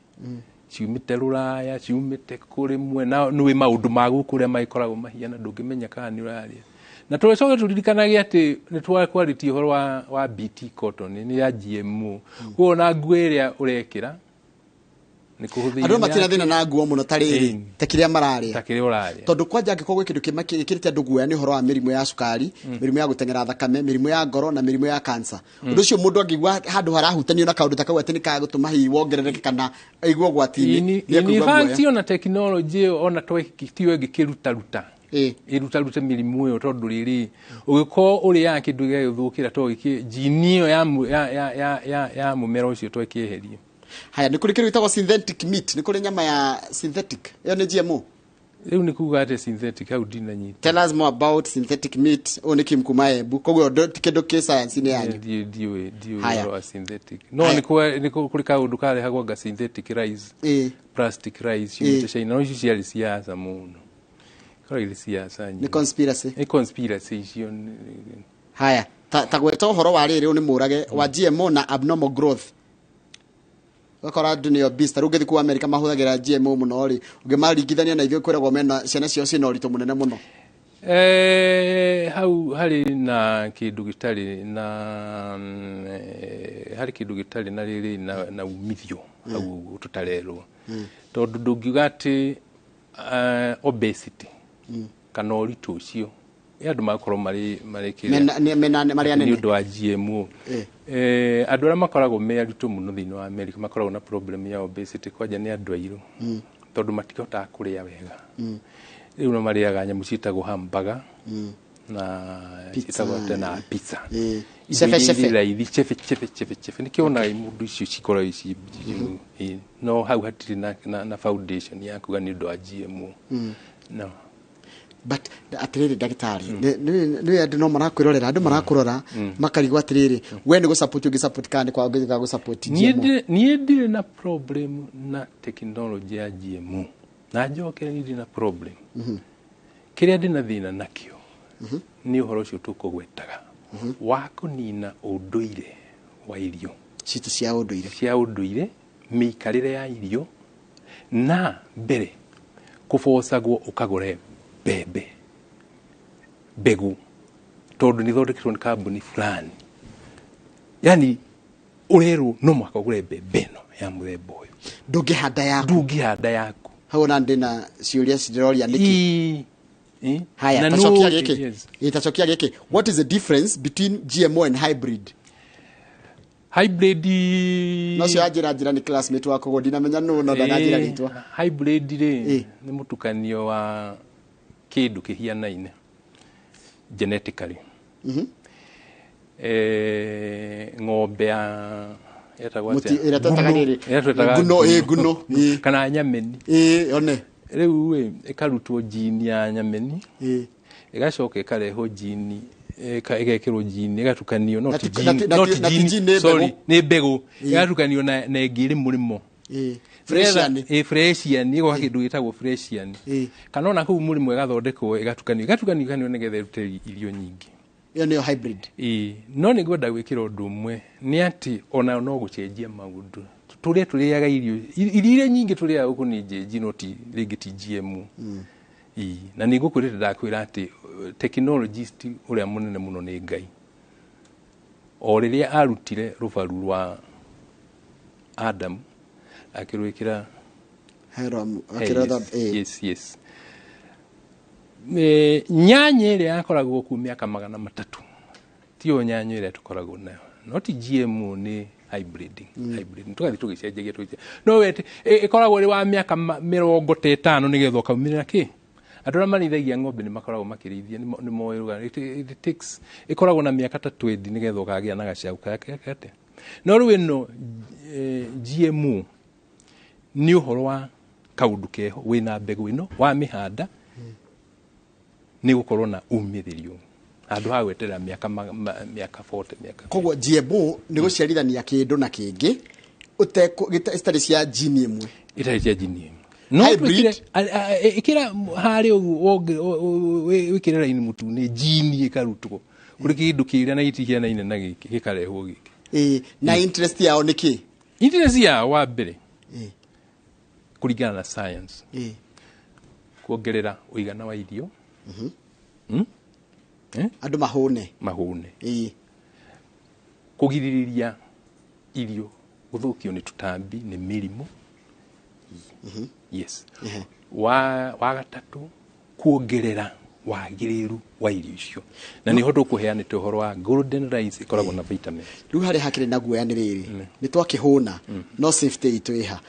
ciumĩte Rũraya, ciumĩte kũrĩ mwena nĩũĩ maũndũ ma gũkũ ũrĩa magĩkoragwo mahiana, ndũngĩmenya kana nĩ ũrarĩa. Na tũcoke tũririkanage atĩ nĩ twakwarĩtie ũhoro wa BT cotton nĩ ya GMO. Koguo ona nguo ĩrĩa ũrekĩra nĩ kũhũthĩire. Andũ matirĩ na thĩna na nguo mũno ta rĩrĩ, ta kĩrĩa mararĩa. Ta kĩrĩa ũrarĩa. Tondũ kwanja angĩkorwo gwĩ kĩndũ kĩmwe kĩkĩrĩte andũ guoya nĩ ũhoro wa mĩrimũ ya cukari, mĩrimũ ya gũteng'era thakame, mĩrimũ ya ngoro na mĩrimũ ya cancer. Ũndũ ũcio mũndũ angĩigua handũ harahutanio na kaũndũ ta kau atĩ nĩ kagũtũma hihi wongerereke kana aigue ũgwati-inĩ, nĩekũigua guoya. In fact ona technology ĩyo ona tiyo ĩngĩkĩrutaruta ĩrutarute mĩrimũ ĩyo, tondũ rĩrĩ ũgĩkorwo ũrĩaga kĩndũ gĩgagĩthũkĩra to gĩkĩ jini ĩyo ya mũmera ũcio to ĩkĩeherie. Haya, nĩ kũrĩ kĩndũ gĩtagwo synthetic meat, nĩ kũrĩ nyama ya synthetic, ĩyo nĩ GMO. Rĩu nĩ kuga atĩ synthetic hau ndinanyita. Tell us more about synthetic meat. Ũyũ nĩ Kim kuma Embu, koguo ti kĩndũ kĩ science-inĩ yanyu. Ndiũĩ ũhoro wa synthetic. No nĩ kũrĩ kaũndũ karehagwo nga synthetic rice, plastic rice ciumĩte China, no icio ciarĩ siasa mũno. Ikoragwo irĩ siasa nyingĩ. Nĩ conspiracy. Nĩ conspiracy icio. Haya, ta gweta ũhoro wa rĩrĩ nĩ mũrage wa GMO na abnormal growth. Ũgakora andũ nĩo obese, ta rĩu ũngĩthiĩ kũu America mahũthagĩra GMO mũno rĩ, ũngĩmaringithania na ithuĩ kwĩragwo mena ciana ciao ciĩna ũritũ mũnene mũno. Hau harĩ na kĩndũ gĩtarĩ na, harĩ kĩndũ gĩtarĩ na rĩrĩ na umithio hau ũguo tũtarerwo. Tondũ ndũngiuga atĩ obesity kana ũritũ ũcio andũ magakorwo marĩ kĩrĩa Mena marĩ anene. Nĩ ũndũ wa GMO. Andũ arĩa makoragwo me aritũ mũno thĩinĩ wa America makoragwo na problem ya obesity kwanja nĩ andũ airũ, tondũ matihotaga kũrĩa wega. Rĩu no marĩaga nyamũ ciĩtagwo hamburger na Pizza. ciĩtagwo atĩa na pizza. Indo Chebe, iria chebe. irĩ raithi, chebe, chebe, chebe, chebe. Nĩkĩo wonaga mũndũ icio cikoragwo ici no hau hatirĩ na foundation ya kuga nĩ ũndũ wa GMO. No. But atĩrĩrĩ ndagĩtarĩ, nĩ andũ no marakwĩrorera, andũ marakũrora makarigwo atĩrĩrĩ, we nĩ gũsupport ũngĩsupport kana nĩ kwaga ũngĩga gũsupport GMO? Niĩ ndirĩ na problem na technology ya GMO, na njokere niĩ ndirĩ na problem. Kĩrĩa ndĩna thĩna nakĩo nĩ ũhoro ũcio tũkũgwetaga wa kũnina ũndũire wa irio citũ cia ũndũire, cia ũndũire, mĩikarĩre ya irio, na mbere kũbocagwo ũkagũre mbembe mbegũ tondũ nĩ ithondeketwo nĩ kambuni fulani, yani ũrerwo no mũhaka ũgũre mbembe ĩno ya mũthemba ũyũ, ndũngĩhanda yaku, ndũngĩhanda yaku. Hau ona ndĩna ciũria ndĩroria nĩkĩ. Ii. Haya, Na tacokia nũ- gĩkĩ. Yes. Ĩ, tacokia gĩkĩ, what is the difference between GMO and hybrid? Hybrid. No cio anjĩra njĩra nĩ classmate wa koguo ndinamenya nũ, no ndananjĩra rĩtwa. Hybrid rĩ nĩ mũtukanio wa kĩndũ kĩhianaine genetically. Ng'ombe ya yetagwo Mũti- atĩa? ĩrĩa twetaga Nguno. rĩrĩ. Ĩrĩa twetaga Nguno, ĩ, nguno, ĩ. Kana nyameni. Ĩ, one. Rĩu ĩ ĩkarutwo jini ya nyameni, ĩgacoka ĩkarehwo jini, ĩgekĩrwo jini, ĩgatukanio, no Na ti ti- na jini, ti- na no ti- ti na ti jini, jini nĩ sorry, mbegũ. nĩ mbegũ ĩgatukanio na ĩngĩ ĩrĩ mũrĩmo. Fresian. Ĩ, Fresian, ĩgoka kĩndũ gĩtagwo Fresian. Kana ona kũu mũrĩmo ĩgathondekwo, ĩgatukanio ĩgatukanio ĩgatukanio nĩgetha ĩrute irio nyingĩ. Ĩyo nĩyo hybrid. Ĩĩ, no nĩ ngwenda gwĩkĩra ũndũ ũmwe, nĩ atĩ ona no gũcenjia maũndũ tũrĩa tũrĩaga, irio irio iria nyingĩ tũrĩaga gũkũ nĩ njenji, no ti rĩngĩ ti GMO. Ĩĩ, na nĩ ngũkwĩrĩte, ndakwĩra atĩ technologist ũrĩa mũnene mũno nĩ Ngai. O rĩrĩa arutire rũbaru rwa Adamu akĩrwĩkĩra Hero. Hey, akĩrotha. Yes, yes. Nyanya ĩrĩa yakoragwo kuo mĩaka 300 tiyo nyanya ĩrĩa tũkoragwo nayo, no ti GMO, nĩ hybrid. Hybrid tũgathiĩ tũgĩcenjagia tũgĩcenjagia, no wete ĩkoragwo ĩrĩ wa mĩaka 50 nĩgetha ũkaumĩrĩra kĩ. Andũ arĩa marĩithagia ng'ombe nĩ makoragwo makĩrĩithia, nĩ moĩ rũgano. It takes, ĩkoragwo na mĩaka ta 20 nĩgetha ũkagĩa na gacaũ gake. No rĩu ĩno GMO nĩ ũhoro wa kaũndũ keho, wĩna mbegũ ĩno wamĩhanda nĩ gũkorwo na umithĩrio handũ ha gweterera mĩaka mĩaka 40, mĩaka Koguo GMO nĩ gũciarithania kĩndũ na kĩngĩ citarĩ cia jini ĩmwe. Itarĩ cia jini ĩmwe. No Hybrid. twĩkĩre ĩkĩra harĩa ũguo, wĩkĩre raini mũtune, jini ĩkarutwo kũrĩ kĩndũ kĩrĩa na itihianaine na gĩkĩ, gĩkarehwo gĩkĩ. Ĩĩ, na interest yao nĩ kĩ? Interest yao, wa mbere, kũringana na science, kuongerera ũigana wa irio. Eh? Andũ mahũne. Mahũne. Kũgirĩrĩria irio gũthũkio nĩ tũtambi, nĩ mĩrimũ, yes. Wa gatatũ, kuongerera wagĩrĩru wa irio icio, na nĩho tũkũheanĩte ũhoro wa golden rice ĩkoragwo na vitamin. Rĩu harĩa hakĩrĩ na guoya nĩ rĩrĩ, nĩ twakĩhũna, no safety itũ ĩha?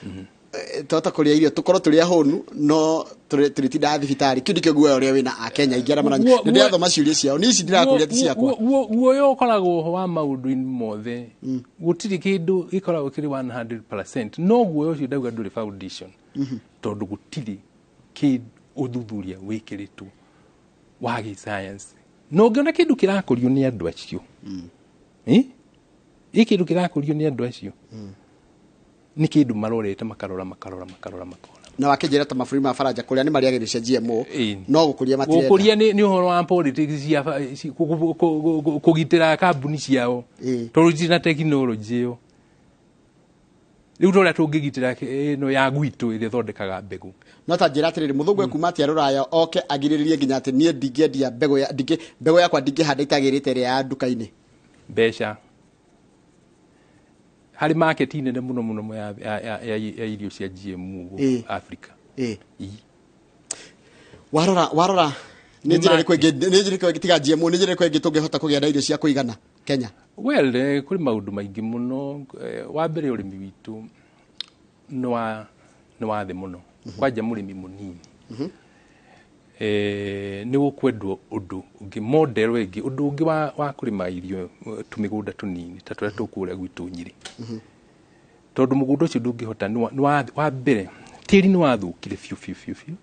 Twahota kũrĩa irio tũkorwo tũrĩ ahũnu, no tũrĩtindaga thibitarĩ. Kĩu nĩkĩo guoya ũrĩa wĩna Akenya aingĩ arĩa maranya. Nĩ ndĩrathoma ciũria ciao, niĩ ici ndirakũria ti ciakwa. Guoya ũkoragwo ho wa maũndũ-inĩ mothe, gũtirĩ kĩndũ gĩkoragwo kĩrĩ 100%, no guoya ũcio ndauga ndũrĩ foundation, tondũ gũtirĩ kĩ ũthuthuria wĩkĩrĩtwo wa gĩscience. Na ũngĩona kĩndũ kĩrakũrio nĩ andũ acio, ĩ kĩndũ kĩrakũrio nĩ andũ acio nĩ kĩndũ marorete, makarora, makarora, makarora, makarora. Na wakĩnjĩra ta mabũrũri ma baranja kũrĩa nĩ marĩaga irio cia GMO, no gũkũria matirenda. Gũkũria nĩ ũhoro wa politics cia kũgitĩra kambuni ciao, tondũ citirĩ na tekinoronjĩ ĩyo. Rĩu tũrĩa tũngĩgitĩra ĩno ya gwitũ ĩrĩa ĩthondekaga mbegũ. No ta njĩra atĩrĩrĩ, mũthũngũ ekuma atĩa rũraya oke agirĩrĩrie nginya atĩ niĩ ndingĩendia mbegũ ya ndingĩ mbegũ yakwa ndingĩhanda itagĩrĩte ĩrĩa ya nduka-inĩ? Mbeca harĩ market nene mũno mũno ya irio cia GMO gũkũ Africa. Ii. Warora nĩ Nĩ njĩra ĩrĩkũ market. ĩngĩ, nĩ njĩra ĩrĩkũ ĩngĩ tiga GMO, nĩ njĩra ĩrĩkũ ĩngĩ tũngĩhota kũgĩa na irio cia kũigana Kenya? Well, kũrĩ maũndũ maingĩ mũno. Wa mbere, ũrĩmi witũ nĩ wa thĩ mũno, kwanja mũrĩmi mũnini. Nĩ gũkwendwo ũndũ ũngĩ, model ĩngĩ, ũndũ ũngĩ wa kũrĩma irio, tũmĩgũnda tũnini ta tũrĩa tũkũrĩa gwitũ Nyĩrĩ, tondũ mũgũnda ũcio ndũngĩhota nĩ wa mbere, tĩri nĩ wathũkire biũ biũ biũ biũ.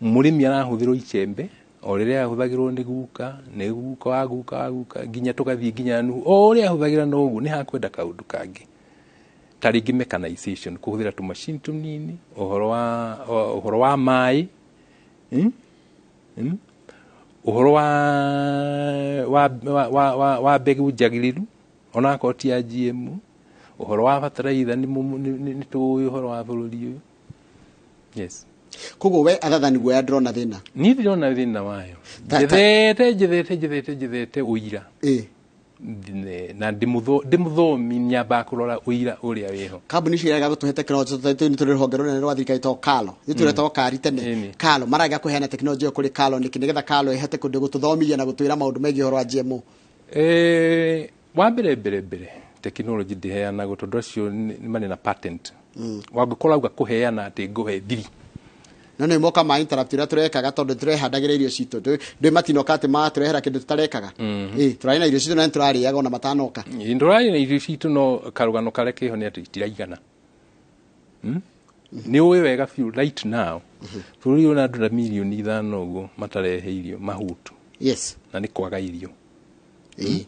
Mũrĩmi arahũthĩrwo icembe o rĩrĩa ahũthagĩrwo nĩ guka, nĩ guka wa guka wa guka, nginya tũgathiĩ nginya Nuhu, o ũrĩa ahũthagĩra noguo. Nĩ hakwenda kaũndũ kangĩ, ta rĩngĩ mechanization, kũhũthĩra tũmacini tũnini, ũhoro wa maĩ, Ũhoro wa mbegũ njagĩrĩru, onakorwo ti ya GMO, ũhoro wa bataraitha, nĩ tũĩ ũhoro wa bũrũri ũyũ, yes. Koguo we other than guoya ndĩrona thĩna. Niĩ ndirona thĩna wayo. Njethete, njethete, njethete, njethete ũira. Na ndĩmũthomi, nyambaga kũrora ũira ũrĩa wĩho. Kambuni icio irarega gũtũhe tekinoronjĩ, tondũ nĩ tũrĩ rũhonge rũnene rwa thirikari to KALRO, ithuĩ tũretagwo KARI tene. KALRO mararega kũheana tekinoronjĩ ĩyo kũrĩ KALRO nĩkĩ, nĩgetha KALRO ĩhote kũndũ gũtũthomithia na gũtwĩra maũndũ megiĩ ũhoro wa GMO? Wa mbere mbere mbere, tekinoronjĩ ndĩheanagwo, tondũ acio nĩ marĩ na patent. Wangĩkorwo auga kũheana atĩ ngũhe thiri. No nĩ moka ma interrupt ũrĩa tũrekaga, tondũ tũrehandagĩra irio citũ, ndwĩ matinoka atĩ matũrehera kĩndũ tũtarekaga. Ĩ tũrarĩ na irio citũ na nĩ tũrarĩaga ona matanoka. Ndũrarĩ na irio citũ, no karũgano karĩa keho nĩ atĩ itiraigana. Nĩ ũĩ wega biũ right now bũrũri ũyũ na andũ ta 5 million ũguo matarehe irio mahutu. Na nĩ kwaga irio. Ĩĩ.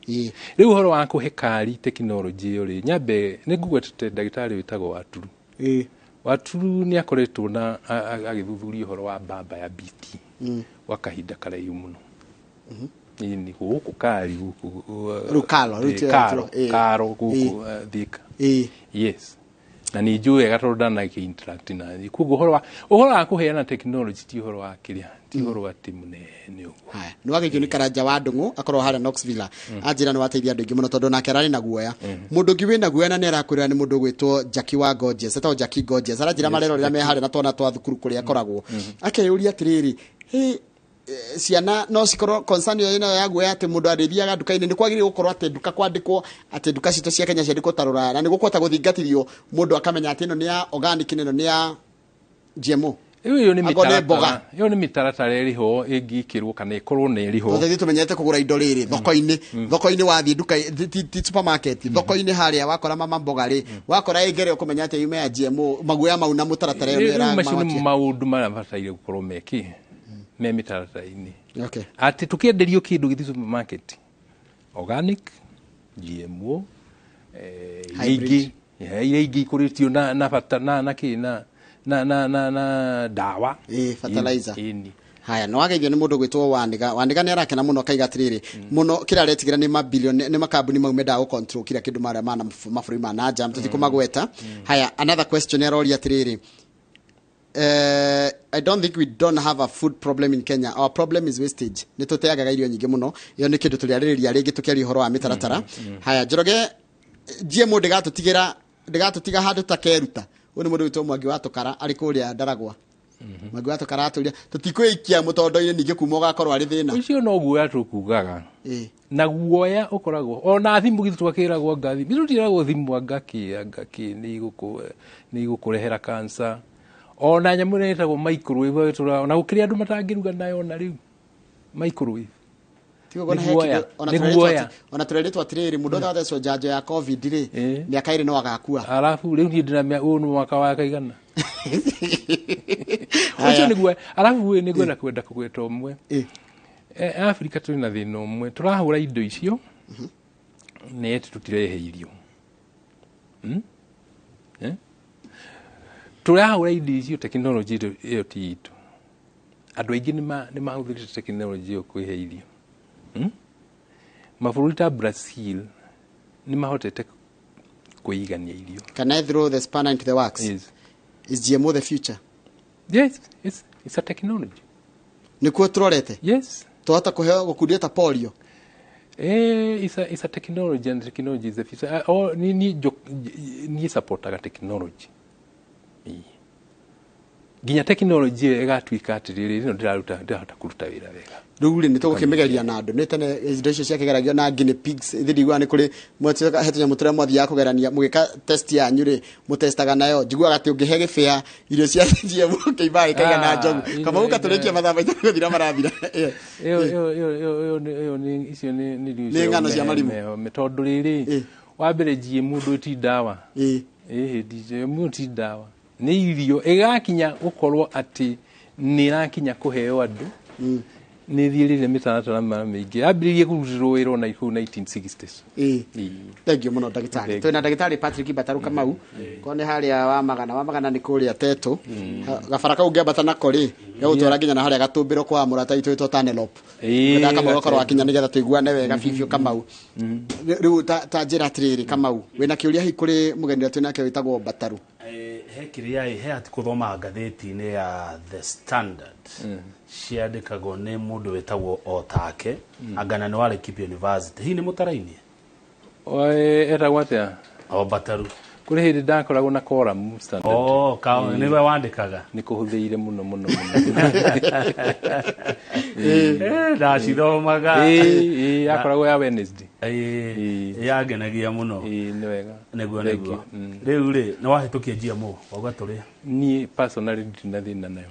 Ĩĩ. Rĩu ũhoro wa kũhe kari tekinoronjĩ ĩyo rĩ, nyambe nĩ ngũgwetete ndagĩtarĩ wĩtagwo Waturu. Ĩĩ. Waturu nĩ akoretwo na agĩthuthuria ũhoro wa mbamba ya BT gwa kahinda karaihu mũno. Ĩni gũkũ kari gũkũ Rĩu Karo, rĩu Karo, ĩĩ. Karo gũkũ Thika. Ĩĩ. Yes, na nĩ njũĩ wega tondũ ndanakĩ interact na niĩ. Koguo ũhoro wa kũheana technology ti ũhoro wa kĩrĩa, ti ũhoro atĩ mũnene ũguo. Haya, nĩ wagĩkio nĩ Karanja wa Ndũng'ũ akorwo harĩa Knoxville. Anjĩra nĩ wateithia andũ aingĩ mũno tondũ nake ararĩ na guoya. Mũndũ ũngĩ wĩna guoya na nĩ arakwĩra nĩ mũndũ ũgwĩtwo Jackie wa Gorgeous, etagwo Jackie Gorgeous. Aranjĩra marerorera me harĩa na twana twa thukuru kũrĩa akoragwo. Akeyũria atĩrĩrĩ, hĩ, ciana no cikorwo concern ĩyo ĩno ya guoya atĩ mũndũ arĩthiaga nduka-inĩ, nĩ kwagĩrĩire gũkorwo atĩ nduka kwandĩkwo atĩ nduka citũ cia Kenya ciandĩkwo ta rũraya, na nĩ gũkũhota gũthingatithio mũndũ akamenya atĩ ĩno nĩ ya organic na ĩno nĩ ya GMO. Rĩu ĩyo nĩ Angorwo nĩ mboga. mĩtaratara, ĩyo nĩ mĩtaratara ĩrĩho ĩngĩkĩrwo kana ĩkorwo na ĩrĩho. Tondũ ithuĩ tũmenyete kũgũra indo rĩrĩ thoko-inĩ, thoko-inĩ wathiĩ nduka ti supermarket, thoko-inĩ harĩa wakora mama mboga rĩ, wakora ĩngere ũkũmenya atĩ yume ya GMO, maguoya mau na mũtaratara ĩyo nĩ Rĩu macio nĩ ĩramakia. maũndũ marĩa mabataire gũkorwo mekĩ me mĩtaratara-inĩ. Okay. Atĩ tũkĩenderio kĩndũ gĩthiĩ supermarket, organic, GMO, iria Hybrid. ingĩ, iria ingĩ ikũrĩtio na bata na kĩ na na na na na ndawa. Ĩĩ, fertilizer. Ĩni. Haya, nĩ wageithio nĩ mũndũ gwĩtwo Waniga. Waniga nĩ arakena mũno akaiga atĩrĩrĩ, mũno kĩrĩa aretigĩra nĩ mabilioni, nĩ makambuni mau mendaga gũ control kila kĩndũ marĩa mana mabũrũri ma na nja, tũtikũmagweta. Haya, another question nĩ aroria atĩrĩrĩ, I don't think we don't have a food problem in Kenya. Our problem is wastage. Nĩ tũteangaga irio nyingĩ mũno. Ĩyo nĩ kĩndũ tũrĩarĩrĩria rĩngĩ tũkĩaria ũhoro wa mĩtaratara. Haya, Njoroge, GMO ndĩgatũtigĩra, ndĩgatũtiga handũ ta keruta. Ũyũ nĩ mũndũ wĩtwo Mwangi wa Tũkara arĩ kũrĩa Ndaragwa. Mwangi wa Tũkara atũria tũtikwĩikia mũtondo-inĩ ningĩ kuma ũgakorwo arĩ thĩna. Ũcio no guoya tũkugaga. Ĩĩ. Na guoya ũkoragwo ona thimũ githĩ twakĩragwo anga thimũ, ithuĩ tũtiragwo thimũ anga kĩ, anga kĩ, nĩ igũkũrehera cancer. Ona nyamũ ĩrĩa ĩtagwo microwave ĩtũraga, ona gũkĩrĩ andũ matangĩruga nayo ona rĩu. Microwave. Tiga kuona Nĩ he guoya, kĩndũ, ona nĩ tũrerĩtwo guoya. atĩ, ona tũrerĩtwo atĩrĩrĩ, mũndũ wothe wathecwo njanjo ya COVID rĩ, mĩaka ĩrĩ no agakua. Arabu rĩu niĩ ndĩna ũyũ nĩ mwaka wa kaigana. Ũcio nĩ guoya. Arabu ĩ, nĩ ngwenda kwenda kũgweta ũmwe. Afrika tũrĩ na thĩna ũmwe, tũrahũra indo icio na eti tũtirehe irio. Tũrahũra indo icio, tekinoronjĩ ĩyo ti itũ. Andũ aingĩ nĩ mahũthĩrĩte tekinoronjĩ ĩyo kwĩhe irio. Mabũrũri ta Brazil nĩ mahotete kwĩigania irio. Can I throw the spanner into the works? Yes. Is GMO the future? Yes, it's a technology. Nĩkuo tũrorete? Yes. Twahota kũheo gũkundio ta polio? It's a technology, and technology is the future. Oh, ni, ni, jo, ni supportaga technology. Nginya technology ĩyo ĩgatuĩka atĩrĩrĩ, ĩno ndĩrahota kũruta wĩra wega. Rĩu rĩ, nĩ tũgũkĩmĩgeria na andũ. Nĩ tene indo icio ciakĩgeragio na guinea pigs. Ithuĩ ndiguaga nĩ kũrĩ he tũnyamũ tũrĩa mwathiaga kũgerania, mũgĩka test yanyu rĩ, mũtestaga nayo. Njiguaga atĩ ũngĩhe gĩbĩa irio cia GMO kĩimbaga gĩkaigana njogu. Kamau gatũrĩkie mathaa maitũ gũthira marathira. Ĩyo, ĩyo, ĩyo, ĩyo, ĩyo, ĩyo nĩ, icio nĩ, nĩ irio Nĩ ng'ano cia marimũ. Tondũ rĩrĩ, wa mbere GMO ndũ ti ndawa. GMO ti ndawa. Nĩ irio ĩgakinya gũkorwo atĩ nĩ ĩrakinya kũheo andũ. Nĩ thiĩrĩire mĩtaratara mara mĩingĩ. Yambĩrĩirie kũrutĩrwo wĩra ona kũu 1960s. Thank you mũno ndagĩtarĩ. Twĩna ndagĩtarĩ Patrick Mbataru Kamau. Korwo nĩ harĩa wa magana, wa magana nĩ kũrĩa Tetu. Gabara kau ũngĩambata nako rĩ, gegũtwara nginya na harĩa Gatũmbĩro kwa mũrata witũ wĩtwo Tanelop. Ngwendaga Kamau akorwo akinya nĩgetha tũiguane wega bibiũ Kamau. Rĩu ta njĩra atĩrĩrĩ Kamau, wĩna kĩũria hihi kũrĩ mũgeni ũrĩa twĩnake wĩtagwo Mbataru? He kĩrĩa ĩ, he atĩ kũthoma ngathĩti-inĩ ya The Standard. Ciandĩkagwo nĩ mũndũ wĩtagwo Otake, anga na nĩ wa Laikipia University. Hihi nĩ mũtarainie? Oe, etagwo atĩa? O Mbataru. Kũrĩ hĩndĩ ndakoragwo na column Standard. Oh, nĩwe wandĩkaga? Nĩ kũhũthĩire mũno, mũno, mũno. Ndacithomaga. Yakoragwo ya Wednesday. Yangenagia mũno. Nĩ wega. Nĩguo, Thank nĩguo. you. Rĩu rĩ, nĩ wahĩtũkia GMO, wauga tũrĩ? Niĩ personally ndirĩ na thĩna nayo.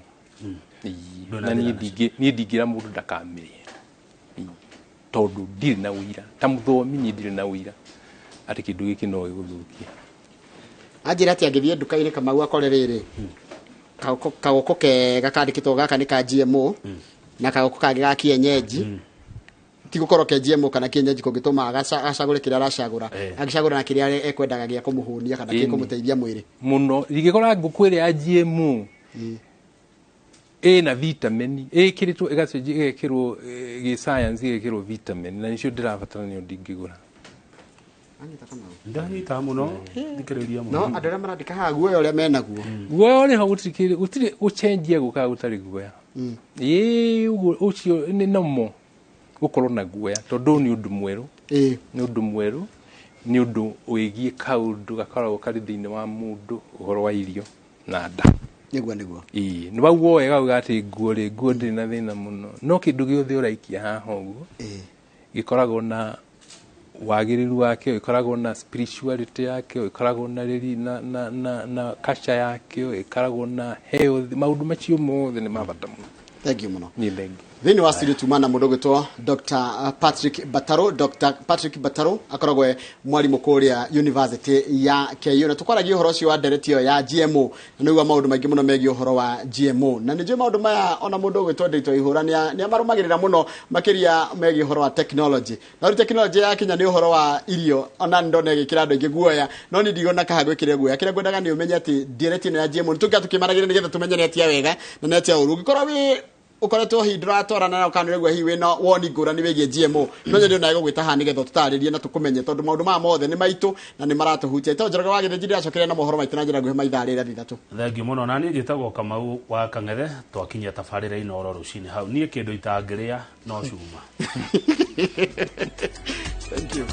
Ndũrĩ Na na thĩna nacio. niĩ ndingĩra mũndũ ndakamĩrĩe. Tondũ ndirĩ na ũira. Ta mũthomi niĩ ndirĩ na ũira atĩ kĩndũ gĩkĩ no gĩgũthũkie. Anjĩra atĩ angĩthiĩ nduka-inĩ Kamau akore rĩrĩ, kagũkũ kega kandĩkĩtwo gaka nĩ ka GMO, na kagũkũ kangĩ ga kienyeji. Ti gũkorwo ke GMO kana kienyeji kũngĩtũma acagũre kĩrĩa aracagũra. Angĩcagũra na kĩrĩa ekwendaga gĩa kũmũhũnia kana gĩkũmũteithia mwĩrĩ. Mũno ingĩkora ngũkũ ĩrĩa ya GMO ĩna vitamin ĩkĩrĩtwo, ĩgacenjia, ĩgekĩrwo gĩ science, ĩgekĩrwo vitamin, na nĩcio ndĩrabatara, nĩyo ndingĩgũra. Anyita Kamau. Ndanyita mũno, thikĩrĩria no mũno. Andũ arĩa marandĩka haha, guoya ũrĩa menaguo. Guoya ũrĩ ho, gũtirĩ gũcenjia gũkaga gũtarĩ guoya. Ĩĩ, ũguo ũcio nĩ nomo gũkorwo na guoya, tondũ ũyũ nĩ ũndũ mwerũ. Nĩ ũndũ mwerũ, nĩ ũndũ wĩgiĩ kaũndũ gakoragwo karĩ thĩinĩ wa mũndũ, ũhoro wa irio na nda. Nĩguo. Ĩĩ, nĩ wauga wega uga atĩ nguo rĩ, nguo ndĩrĩ na thĩna mũno, no kĩndũ gĩothe ũraikia haha ũguo gĩkoragwo na wagĩrĩru wakĩo, ĩkoragwo na spirituality yakĩo, ĩkoragwo na rĩri na culture yakĩo, ĩkoragwo na health. Maũndũ macio mothe nĩ ma bata mũno. Thank you mũno. Nĩ thengi. Thĩinĩ wa studio tuma na mũndũ ũgwĩtwo Dr Patrick Bataro. Dr Patrick Bataro akoragwo e mwarimũ kũrĩa University ya KU, na tũkwaragia ũhoro ũcio wa ndereti ĩyo ya GMO, na nĩguo maũndũ maingĩ mũno megiĩ ũhoro wa GMO, na nĩ njũĩ maũndũ maya ona mũndũ ũgwĩtwo Ndĩtũ Ihũra nĩ amarũmagĩrĩra mũno, makĩria megiĩ ũhoro wa technology. Na rĩu technology yakinya nĩ ũhoro wa irio, ona nĩ ndona ĩgĩkĩra andũ aingĩ guoya, no niĩ ndigona kaha gwĩkĩra guoya. Kĩrĩa ngwendaga nĩ ũmenye atĩ ndereti ĩno ya GMO nĩ tũngĩka tũkĩmaragĩria nĩgetha tũmenye nĩ atĩa wega na nĩ atĩa ũru. Ũngĩkorwo wĩ ũkoretwo hihi ndũratwarana nao kana ũraigua hihi wĩna woni ngũrani wĩgiĩ GMO, no nyende onawe gũgwĩta haha nĩgetha tũtarĩrie na tũkũmenye, tondũ maũndũ maya mothe nĩ maitũ na nĩ maratũhutia. Ĩtagwo Njoroge wa Gĩthĩnji, ndĩracokeria na mohoro maitũ na njĩra nguhĩ maithaa rĩrĩa 3. Thengiũ mũno. Na niĩ njĩtagwo Kamau wa Kang'ethe. Twakinyia tabarĩra Inoro rũcinĩ hau. Niĩ kĩndũ itangĩrĩa no cuma. Thank you.